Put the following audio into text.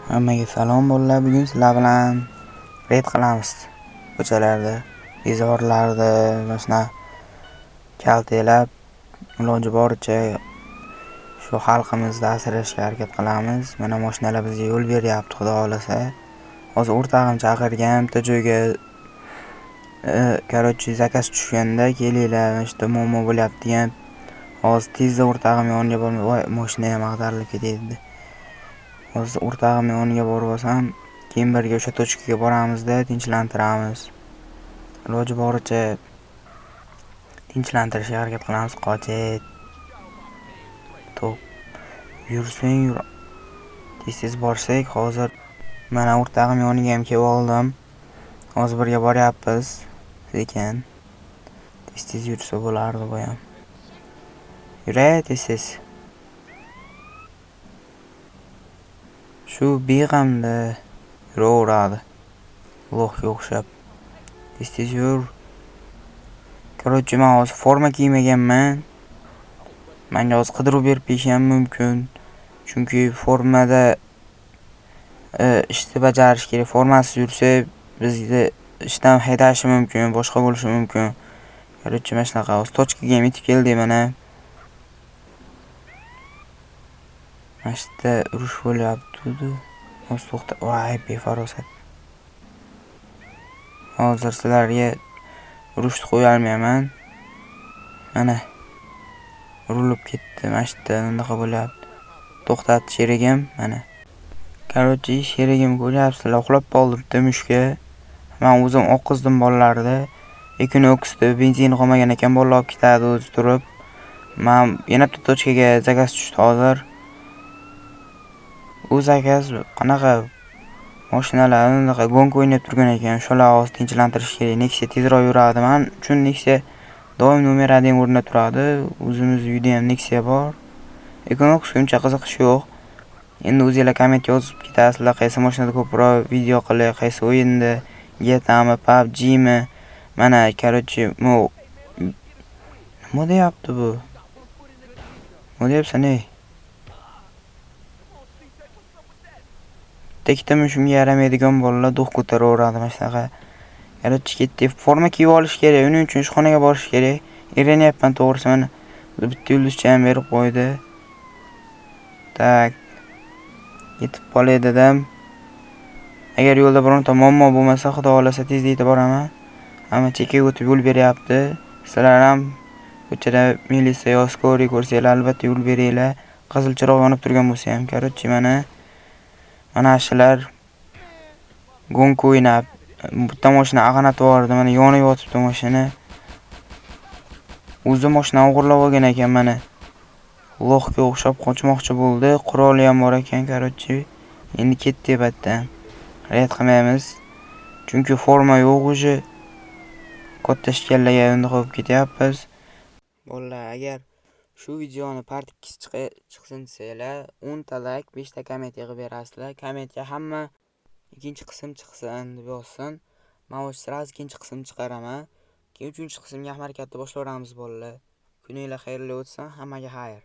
Hammaga salom bolalar. Bugun sizlar bilan reyd qilamiz. Ko'chalarda, bezorlarda, mana shunaqa kaltaklab, iloji boricha shu xalqimizni asrashga harakat qilamiz. Mana mashinalar bizga yo'l beryapti, xudo xolasa. Hozir o'rtog'im chaqirgan bitta joyga, короче, zakaz tushganda kelinglar, mana shu yerda muammo bo'lyapti degan. Hozir tezda o'rtog'im yoniga bormay, voy, mashina ham ag'darilib ketaydi. Hozir o'rtog'im yoniga borib olsam, keyin birga o'sha tochkaga boramizda, tinchlantiramiz. Iloji boricha tinchlantirishga harakat qilamiz. Qochet. To'p. Yursang yur. Tez-tez borsak, hozir mana o'rtog'im yoniga ham kelib oldim. Hozir birga boryapmiz. Sekin. Tez-tez yursa bo'lardi bu ham. Yuray tez-tez. Shu beg'amda yuraveradi. Lo'qga o'xshab. Tez-tez yur. Короче, men hozir forma kiymaganman. Menga hozir qidiruv berib ketishi ham mumkin. Chunki formada ishni bajarish kerak. Formasiz yursa bizni ishdan haydashi mumkin, boshqa bo'lishi mumkin. Короче, mana shunaqa. Hozir tochkaga ham yetib keldik mana. Mana shu yerda urush bo'lyapti. Hozir to'xta, voy befarosat. Hozir sizlarga urushni qo'ya olmayman. Mana urilib ketdi. Mana shu yerda bunaqa bo'lyapti. To'xtatdi sherigim mana. Короче, sherigim ko'ryapsizlar, uxlab qoldi bitta mushka. Men o'zim oqizdim bolalarni. Equinoxda benzin qolmagan ekan, bolalar olib ketadi o'zi turib. Men yana bitta tochkaga zakaz tushdi hozir. U zakaz qanaqa mashinalar unaqa gonka o'ynab turgan ekan. O'shalar hozir tinchlantirish kerak. Nexia tezroq yuradi. Men uchun Nexia doim nomer 1 o'rnida turadi. O'zimiz uyda ham Nexia bor. Equinoxga uncha qiziqish yo'q. Endi o'zinglar komment yozib ketasizlar, qaysi mashinada ko'proq video qilay, qaysi o'yinda, GTAmi, PUBGmi. Mana, короче, nima deyapti bu? Nima deyapsan, ey? Ikkita mushumga yaramaydigan bolalar do'q ko'taraveradi mana shunaqa. Короче, ketdik. Forma kiyib olish kerak, uning uchun ishxonaga borish kerak. Eranyapman to'g'risi, mana bitta yulduzcha ham berib qo'ydi. Tak. Yetib qolay dedim. Agar yo'lda bironta muammo bo'lmasa, xudo xolasa tezda yetib boraman. Hamma chekkaga o'tib yo'l beryapti. Sizlar ham ko'chada militsiya yo skoriy ko'rsanglar, albatta yo'l beringlar. Qizil chiroq yonib turgan bo'lsa ham, короче, mana shular gonka o'ynab bitta mashina ag'anatib yubordi. Mana yonib yotibdi mashina. O'zi mashina o'g'irlab olgan ekan mana. Lo'qga o'xshab qochmoqchi bo'ldi. Quroli ham bor ekan, короче. Endi ketdi bu yerdan. Rad qilmaymiz. Chunki forma yo'q уже. Katta ishkallarga endi qo'yib ketyapmiz. Bolalar, agar shu videoni part 2 chiqsin desanglar, 10 ta like, 5 ta komment yig'ib berasizlar. Kommentga hamma ikkinchi qism chiqsin deb yozsin. Men o'sha sразу ikkinchi qism chiqaraman. Keyin uchinchi qismga harakatni boshlayveramiz bolalar. Kuninglar xayrli o'tsin, hammaga xayr.